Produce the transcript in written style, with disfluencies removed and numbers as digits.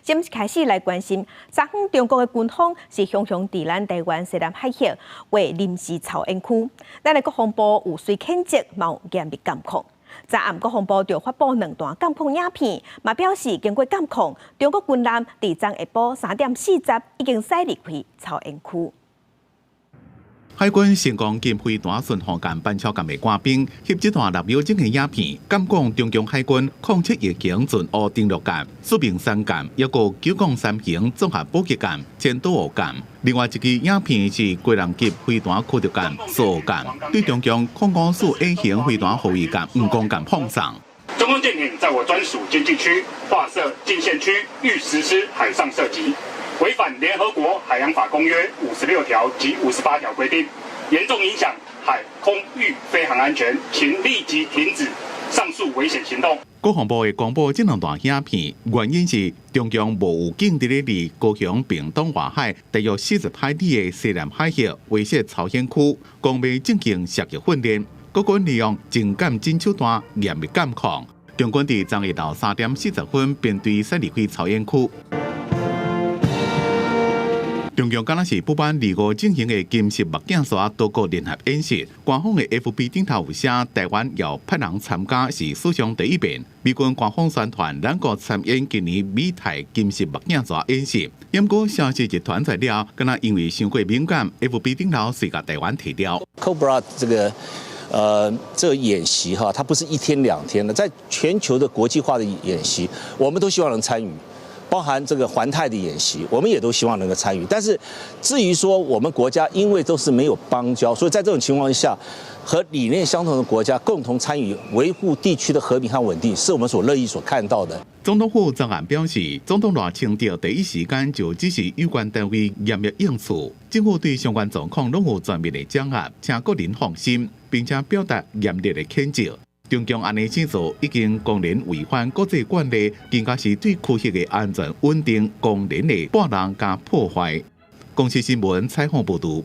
正式開始來關心，昨昏中國的軍方是雄雄佇咱台灣西南海域劃臨時操演區，咱的國防部有隨譴責，嘛有嚴密監控。昨暗國防部就發布兩段監控影片，嘛表示經過監控，中國軍艦佇昨下晡3點40已經駛離開操演區。海軍神光級飛彈巡防艦板橋艦的官兵翕這段6秒鐘的影片，監控中共海軍07E型巡塢登陸艦、四明山艦，抑閣903型綜合補給艦、千島湖艦。另外一支影片是基隆級飛彈驅逐艦、蘇澳艦，對中共054A 型飛彈護衛艦、吳江艦放送。中共艦艇在我專屬經濟區劃設禁線區，欲實施海上射擊，違反聯合國海洋法公約56條及58條規定，嚴重影響海空域飛航安全，請立即停止上述危險行動。國防部會公布這兩段影片，原因是中共無預警佇咧離高雄屏東外海大約40海里的西南海域劃設操演區，講欲進行射擊訓練。國軍利用精簡偵手段嚴密監控，中軍佇昨下晝3點40分編隊駛離開操演區。中共敢若是不滿二五進行的金色目鏡山多國聯合演習，官方的 FB 頂頭有寫台灣有派人參加是史上第一遍。美軍官方宣傳咱國參演今年美台金色目鏡山演習，毋過消息一傳出了，敢若因為傷過敏感，FB 頂頭隨共台灣提掉。 Cobra 這個演習哈，它不是一天兩天的，在全球的國際化的演習，我們都希望能參與。包含這個環太的演習，我們也都希望能夠參與。但是，至於說我們國家因為都是沒有邦交，所以在這種情況下，和理念相同的國家共同參與維護地區的和平和穩定，是我們所樂意所看到的。總統府昨暗表示，總統賴清德第一時間就指示有關單位嚴密應處，政府對相關狀況攏有全面的掌握，請國人放心，並且表達嚴厲的譴責。中共按呢做，已經公然違反國際慣例，更加是對區域的安全穩定公然的撥亂佮破壞。公視新聞採訪報導。